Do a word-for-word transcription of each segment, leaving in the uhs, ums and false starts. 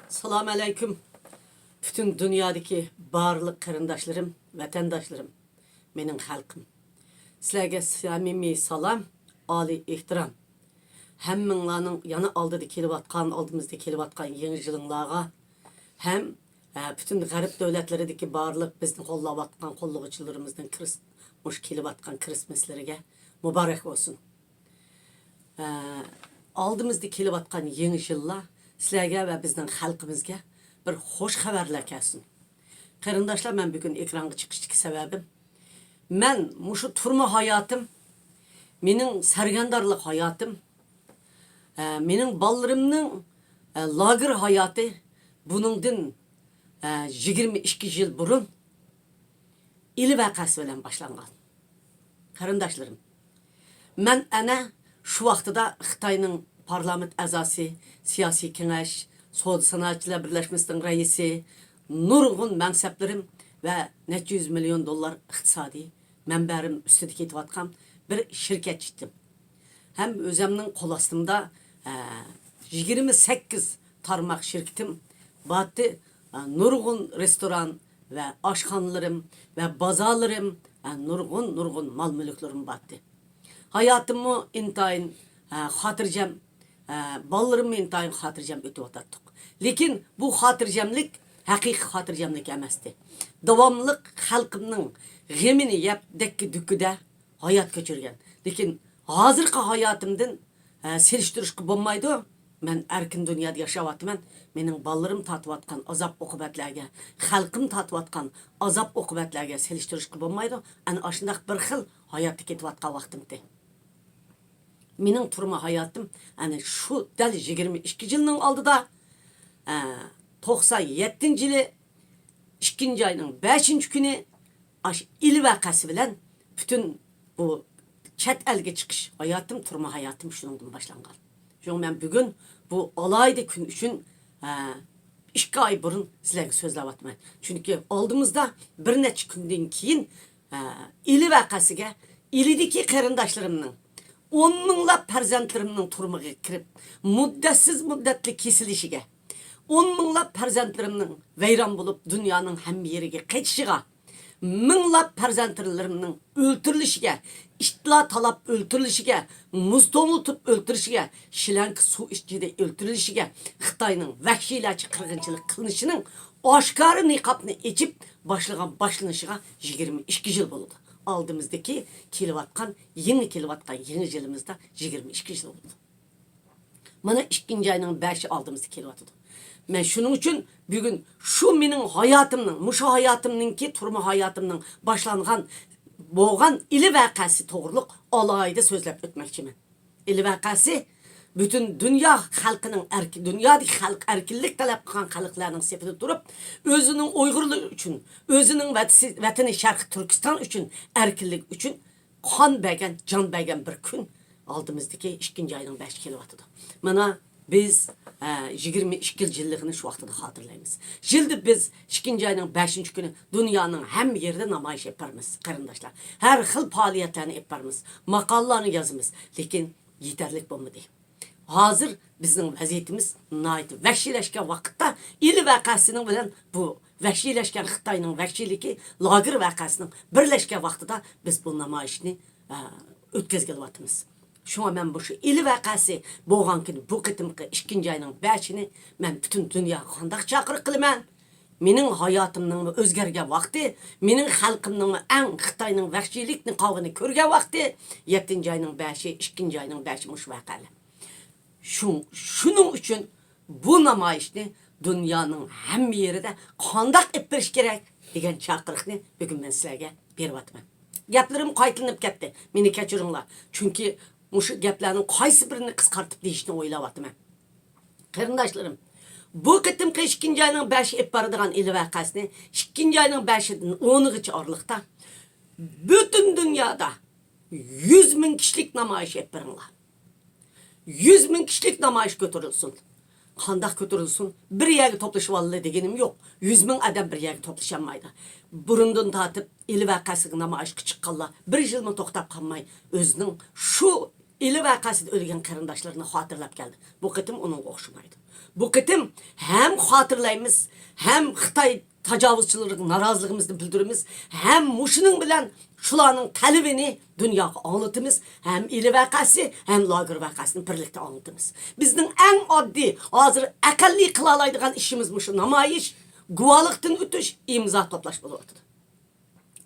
سالام ئەلەيكۇم. پۈتۈن دۇنيادىكى بارلىق قېرىنداشلىرىم، ۋەتەنداشلىرىم، مېنىڭ خەلقىم. سىلەرگە سەمىمىي سالام، ئالىي ئېھتىرام. ھەممىڭلارنىڭ يەنە ئالدىدا كېلىۋاتقان، ئالدىمىزدا كېلىۋاتقان يېڭى يىلىڭلارغا ھەم، ئە، پۈتۈن غەرب دۆلەتلىرىدىكى بارلىق بىزنى قوللاۋاتقان قوللىغۇچىلىرىمىزنىڭ كىرىس-، مۇشۇ كېلىۋاتقان كىرىسمەسلىرىگە مۇبارەك بولسۇن. ئە، ئالدىمىزدا كېلىۋاتقان يېڭى يىللار سىلەرگە ۋە بىزنىڭ خەلقىمىزگە بىر خوش خەۋەرلەر كەلسۇن. قېرىنداشلار، مەن بۈگۈن ئېكرانغا چىقىشتىكى سەۋەبىم، مەن مۇشۇ تۈرمە ھاياتىم، مېنىڭ سەرگەردانلىق ھاياتىم، ئە، مېنىڭ بالىلىرىمنىڭ، ئە، لاگېر ھاياتى بۇنىڭدىن، ئە، يىگىرمە ئىككى يىل بۇرۇن ئىلى ۋەقەسى بىلەن باشلانغان. قېرىنداشلىرىم، مەن ئەنە شۇ ۋاقتىدا خىتاينىڭ پارلامېنت ئەزاسى، سىياسىي كېڭەش، سودا سانائەتچىلەر بىرلەشمىسىنىڭ رەئىسى، نۇرغۇن مەنسەپلىرىم ۋە نەچچە يۈز مىليون دوللار ئىقتىسادىي مەنبەلىرىم ئۈستىدە كېتىۋاتقان بىر شىركەتچى ئىدىم. ھەم ئۆزەمنىڭ قول ئاستىمدا، ئە، يىگىرمە سەككىز تارماق شىركىتىم بارتى. ئە، نۇرغۇن رېستوران ۋە ئاشخانىلىرىم ۋە بازارلىرىم، ئە، نۇرغۇن، نۇرغۇن مال-مۈلۈكلىرىم بارتى. ھاياتىممۇ ئىنتايىن، ئە، خاتىرجەم، ئە، بالىلىرىممۇ ئىنتايىن خاتىرجەم ئۆتۈۋاتاتتۇق. لېكىن بۇ خاتىرجەملىك ھەقىقىي خاتىرجەملىك ئەمەستى. داۋاملىق خەلقىمنىڭ غېمىنى يەپ، دەككە-دۈككىدە ھايات كەچۈرگەن. لېكىن ھازىرقى ھاياتىمدىن، ھە، سېلىشتۇرۇشقا بولمايدۇ. مەن ئەركىن دۇنيادا ياشاۋاتىمەن. مېنىڭ بالىلىرىم تارتىۋاتقان ئازاب-ئوقۇبەتلەرگە، خەلقىم تارتىۋاتقان ئازاب-ئوقۇبەتلەرگە سېلىشتۇرۇشقا بولمايدۇ. ئەنە ئاشۇنداق بىر خىل ھاياتتا كېتىۋاتقان ۋاقتىمتى. مېنىڭ تۈرمە ھاياتىم ئەنە شۇ دەل يىگىرمە ئىككى يىلنىڭ ئالدىدا، ئە، توقسان يەتتىنچى يىلى ئىككىنچى ئاينىڭ بەشىنچى كۈنى ئاشۇ ئىلى ۋەقەسى بىلەن پۈتۈن بۇ چەت ئەلگە چىقىش ھاياتىم، تۈرمە ھاياتىم شۇنىڭدىن باشلانغان. شۇڭا مەن بۈگۈن بۇ ئالاھىدە كۈن ئۈچۈن، ئە، ئىككى ئاي بۇرۇن سىلەرگە سۆزلەۋاتىمەن. چۈنكى ئالدىمىزدا بىر نەچچە كۈندىن كېيىن، ئە، ئىلى ۋەقەسىگە، ئىلىدىكى قېرىنداشلىرىمنىڭ، ئون مىڭلاپ پەرزەنتلىرىمنىڭ تۈرمىگە كىرىپ، مۇددەتسىز مۇددەتلىك كېسىلىشىگە، ئون مىڭلاپ پەرزەنتلىرىمنىڭ ۋەيران بولۇپ، دۇنيانىڭ ھەممە يېرىگە قېچىشىغا، مىڭلاپ پەرزەنتلىرىمنىڭ ئۆلتۈرۈلۈشىگە، ئىتلار تالاپ ئۆلتۈرۈلۈشىگە، مۇز توڭلىتىپ ئۆلتۈرۈشىگە، شلەنكا سۇ ئىچىدە ئۆلتۈرۈلۈشىگە، خىتاينىڭ ۋەھشىيلەرچە قىرغىنچىلىق قىلىنىشىنىڭ ئاشكارا نىقابنى ئېچىپ باشلىغان باشلىنىشىغا يىگىرمە ئىككى يىل بولىدۇ. ئالدىمىزدىكى كېلىۋاتقان، يېڭى كېلىۋاتقان يېڭى يىلىمىزدا يىگىرمە ئىككى يىل بولىدۇ. مانا ئىككىنچى ئاينىڭ بەشى ئالدىمىزدا كېلىۋاتىدۇ. مەن شۇنىڭ ئۈچۈن بۈگۈن شۇ مېنىڭ ھاياتىمنىڭ، مۇشۇ ھاياتىمنىڭكى، تۈرمە ھاياتىمنىڭ باشلانغان، بولغان ئىلى ۋەقەسى توغرۇلۇق ئالاھىدە سۆزلەپ ئۆتمەكچىمەن. ئىلى ۋەقەسى پۈتۈن دۇنيا خەلقىنىڭ ئەرك-، دۇنيادىكى خەلق، ئەركىنلىك تەلەپ قىلغان خەلقلەرنىڭ سېپىدە تۇرۇپ، ئۆزىنىڭ ئۇيغۇرلىرى ئۈچۈن، ئۆزىنىڭ ۋەتىسى-، ۋەتىنى شەرقىي تۈركىستان ئۈچۈن، ئەركىنلىك ئۈچۈن قان بەرگەن، جان بەرگەن بىر كۈن ئالدىمىزدىكى ئىككىنچى ئاينىڭ بەشى كېلىۋاتىدۇ. مانا بىز، ئە، يىگىرمە ئىككى يىل يىللىقىنى شۇ ۋاقتىدا خاتىرىلەيمىز. يىلدا بىز ئىككىنچى ئاينىڭ بەشىنچى كۈنى دۇنيانىڭ ھەممە يېرىدە نامايىش ئېلىپ بارىمىز، قېرىنداشلار. ھەر خىل پائالىيەتلەرنى ئېلىپ بارىمىز، ماقالىلارنى يازىمىز، لېكىن يېتەرلىك بولمىدى. ھازىر بىزنىڭ ۋەزىيىتىمىز ناھايىتى ۋەھشىيلەشكەن ۋاقىتتا، ئىلى ۋەقەسىنىڭ بىلەن بۇ ۋەھشىيلەشكەن خىتاينىڭ ۋەھشىيلىكى، لاگېر ۋەقەسىنىڭ بىرلەشكەن ۋاقتىدا بىز بۇ نامايىشنى، ئە، ئۆتكۈزگىلىۋاتىمىز. شۇڭا مەن مۇشۇ ئىلى ۋەقەسى بولغان كۈنى، بۇ قېتىمقى ئىككىنچى ئاينىڭ بەشىنى مەن پۈتۈن دۇنياغا قانداق چاقىرىق قىلىمەن؟ مېنىڭ ھاياتىمنىڭمۇ ئۆزگەرگەن ۋاقتى، مېنىڭ خەلقىمنىڭمۇ ئەڭ خىتاينىڭ ۋەھشىيلىك نىقابىنى كۆرگەن ۋاقتى، يەتتىنچى ئاينىڭ بەشى، ئىككىنچى ئاينىڭ بەشى مۇشۇ ۋەقەلەر. شۇ، شۇنىڭ ئۈچۈن بۇ نامايىشنى دۇنيانىڭ ھەممە يېرىدە قانداق ئېلىپ بېرىش كېرەك دېگەن چاقىرىقنى بۈگۈن مەن سىلەرگە بېرىۋاتىمەن. گەپلىرىم قايتىلىنىپ كەتتى. مېنى كەچۈرۈڭلار. چۈنكى مۇشۇ گەپلەرنىڭ قايسى بىرىنى قىسقارتىپ دېيىشنى ئويلاۋاتىمەن. قېرىنداشلىرىم، بۇ قېتىمقى ئىككىنچى ئاينىڭ بەشى ئېلىپ بارىدىغان ئىلى ۋەقەسىنى ئىككىنچى ئاينىڭ بەشىدىن ئونىغىچە ئارىلىقتا پۈتۈن دۇنيادا يۈز مىڭ كىشىلىك نامايىش ئېلىپ بېرىڭلار. يۈز مىڭ كىشىلىك نامايىش كۆتۈرۈلسۇن. قانداق كۆتۈرۈلسۇن؟ بىر يەرگە توپلىشىۋالىلى دېگىنىم يوق. يۈز مىڭ ئادەم بىر يەرگە توپلىشالمايدۇ. بۇرۇندىن تارتىپ ئىلى ۋەقەسىگە نامايىشقا چىققانلار بىر يىلمۇ توختاپ قالماي، ئۆزىنىڭ شۇ ئىلى ۋەقەسىدە ئۆلگەن قېرىنداشلىرىنى خاتىرىلەپ كەلدى. بۇ قېتىم ئۇنىڭغا ئوخشىمايدۇ. بۇ قېتىم ھەم خاتىرىلەيمىز، ھەم خىتاي تاجاۋۇزچىلىرىغا نارازىلىقىمىزنى بىلدۈرىمىز، ھەم مۇشۇنىڭ بىلەن شۇلارنىڭ تەلىپىنى دۇنياغا ئاڭلىتىمىز، ھەم ئىلى ۋەقەسى، ھەم لاگېر ۋەقەسىنى بىرلىكتە ئاڭلىتىمىز. بىزنىڭ ئەڭ ئاددىي، ھازىر ئەقەللىي قىلالايدىغان ئىشىمىز مۇشۇ نامايىش، گۇۋاھلىقتىن ئۆتۈش، ئىمزا توپلاش بولۇۋاتىدۇ.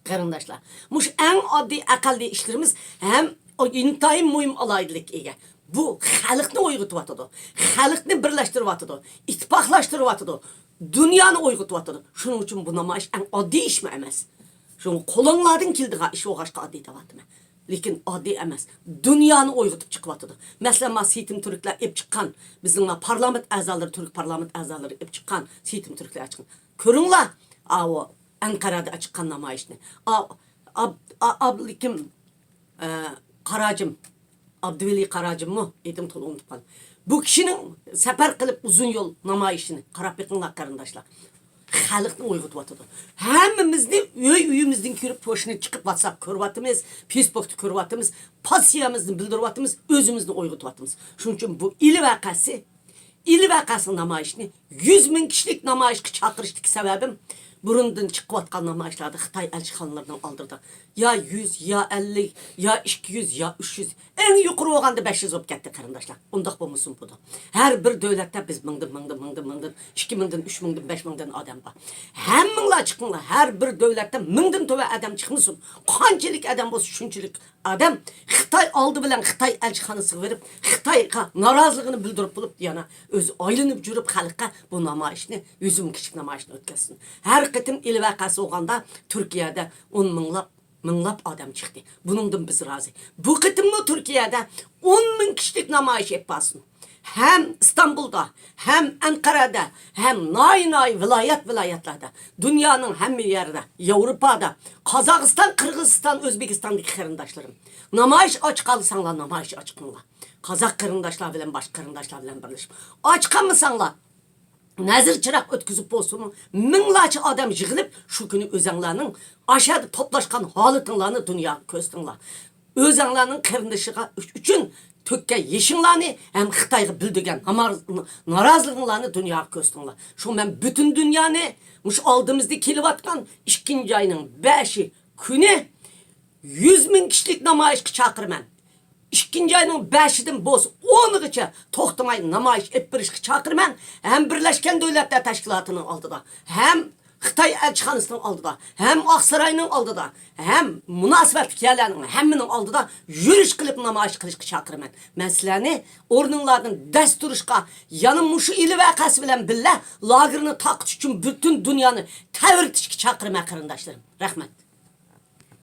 قېرىنداشلار، مۇشۇ ئەڭ ئاددىي، ئەقەللىي ئىشلىرىمىز ھەم ئىنتايىن مۇھىم ئالاھىدىلىككە ئىگە. بۇ خەلقنى ئويغىتىۋاتىدۇ، خەلقنى بىرلەشتۈرۈۋاتىدۇ، ئىتتىپاقلاشتۇرۇۋاتىدۇ، دۇنيانى ئويغىتىۋاتىدۇ. شۇنىڭ ئۈچۈن بۇ نامايىش ئەڭ ئاددىي ئىشمۇ ئەمەس. شۇڭا قولۇڭلاردىن كېلىدىغان ئىش بولغاچقا ئاددىي دەۋاتىمەن. لېكىن ئاددىي ئەمەس، دۇنيانى ئويغىتىپ چىقىۋاتىدۇ. مەسىلەن، ما سېيىتىم تۈركلەر ئېلىپ چىققان، بىزنىڭ ما پارلامېنت ئەزالىرى، تۈرك پارلامېنت ئەزالىرى ئېلىپ چىققان، سېيىتىم تۈركلەر ئېلىپ چىققان. كۆرۈڭلار، ئاۋۇ ئەنقەرەدە چىققان نامايىشنى. ئا-، ئاب-، ئا-، ئابلىكىم، ئە، قاراجىم، ئابدۇۋەلى قاراجىممۇ؟ ئېتىم تولا ئۇنتۇپ قالدىم. بۇ كىشىنىڭ سەپەر قىلىپ ئۇزۇن يول نامايىشىنى قاراپ بېقىڭلار، قېرىنداشلار. خەلقنى ئويغىتىۋاتىدۇ. ھەممىمىزنى ئۆي-ئۆيىمىزدىن كىرىپ، پوشتىنى چىقىپ، ۋاتساپ كۆرۈۋاتىمىز، فېيسبۇكتا كۆرۈۋاتىمىز، پاسسىيەمىزنى بىلدۈرۈۋاتىمىز، ئۆزىمىزنى ئويغىتىۋاتىمىز. شۇنىڭ ئۈچۈن بۇ ئىلى ۋەقەسى، ئىلى ۋەقەسىنىڭ نامايىشىنى يۈز مىڭ كىشىلىك نامايىشقا چاقىرىشتىكى سەۋەبىم، بۇرۇندىن چىقىۋاتقان نامايىشلاردا خىتاي ئەلچىخانىلىرىنىڭ ئالدىدا يا يۈز، يا ئەللىك، يا ئىككى يۈز، يا ئۈچ يۈز، ئەڭ يۇقىرى بولغاندا بەش يۈز بولۇپ كەتتى، قېرىنداشلار. ئۇنداق بولمىسۇن بۇدا. ھەر بىر دۆلەتتە بىز مىڭدىن، مىڭدىن، مىڭدىن، مىڭدىن، ئىككى مىڭدىن، ئۈچ مىڭدىن، بەش مىڭدىن ئادەم بار. ھەممىڭلار چىقىڭلار، ھەر بىر دۆلەتتە مىڭدىن تۆۋەن ئادەم چىقمىسۇن. قانچىلىك ئادەم بولسا، شۇنچىلىك ئادەم خىتاي ئالدى بىلەن خىتاي ئەلچىخانىسىغا بېرىپ، خىتايغا نارازىلىقىنى بىلدۈرۈپ بولۇپ، يەنە ئۆزى ئايلىنىپ يۈرۈپ خەلققە بۇ نامايىشنى، يۈز مىڭ كىشىلىك نامايىشنى ئۆتكۈزسۇن. ھەر قېتىم ئىلى ۋەقەسى بولغاندا تۈركىيەدە ئون مىڭلاپ، مىڭلاپ ئادەم چىقتى. بۇنىڭدىن بىز رازى. بۇ قېتىممۇ تۈركىيەدە ئون مىڭ كىشىلىك نامايىش ئېلىپ بارسۇن. ھەم ئىستانبۇلدا، ھەم ئەنقەرەدە، ھەم ناھىيە-ناھىيە، ۋىلايەت-ۋىلايەتلەردە، دۇنيانىڭ ھەممە يەردە، ياۋروپادا، قازاقىستان، قىرغىزىستان، ئۆزبېكىستاندىكى قېرىنداشلىرىم، نامايىش ئاچىقالىساڭلار، نامايىش ئاچىقىڭلار. قازاق قېرىنداشلار بىلەن باشقا قېرىنداشلار بىلەن بىرلىشىپ. ئاچىقالمىساڭلار، نەزىر چىراغ ئۆتكۈزۈپ بولسىمۇ، مىڭلارچە ئادەم يىغىلىپ، شۇ كۈنى ئۆزەڭلارنىڭ ئاشەدە توپلاشقان ھالىتىڭلارنى دۇنياغا كۆرسىتىڭلار. ئۆزەڭلارنىڭ قېرىندىشىغا ئۈچ-، ئۈچۈن تۆككەن يېشىڭلارنى ھەم خىتايغا بىلدۈرگەن نامار-، نارازىلىقىڭلارنى دۇنياغا كۆرسىتىڭلار. شۇ مەن پۈتۈن دۇنيانى مۇشۇ ئالدىمىزدا كېلىۋاتقان ئىككىنچى ئاينىڭ بەشى كۈنى يۈز مىڭ كىشىلىك نامايىشقا چاقىرىمەن. ئىككىنچى ئاينىڭ بەشىدىن بولسا ئونىغىچە توختىماي نامايىش ئېلىپ بېرىشقا چاقىرىمەن. ھەم بىرلەشكەن دۆلەتلەر تەشكىلاتىنىڭ ئالدىدا، ھەم خىتاي ئەلچىخانىسىنىڭ ئالدىدا، ھەم ئاقساراينىڭ ئالدىدا، ھەم مۇناسىۋەتلىك يەرلەرنىڭ ھەممىنىڭ ئالدىدا يۈرۈش قىلىپ نامايىش قىلىشقا چاقىرىمەن. مەن سىلەرنى ئورنۇڭلاردىن دەس تۇرۇشقا، يەنە مۇشۇ ئىلى ۋەقەسى بىلەن بىللە لاگېرنى تارقىتىش ئۈچۈن پۈتۈن دۇنيانى تەۋرىتىشكە چاقىرىمەن، قېرىنداشلىرىم. رەھمەت.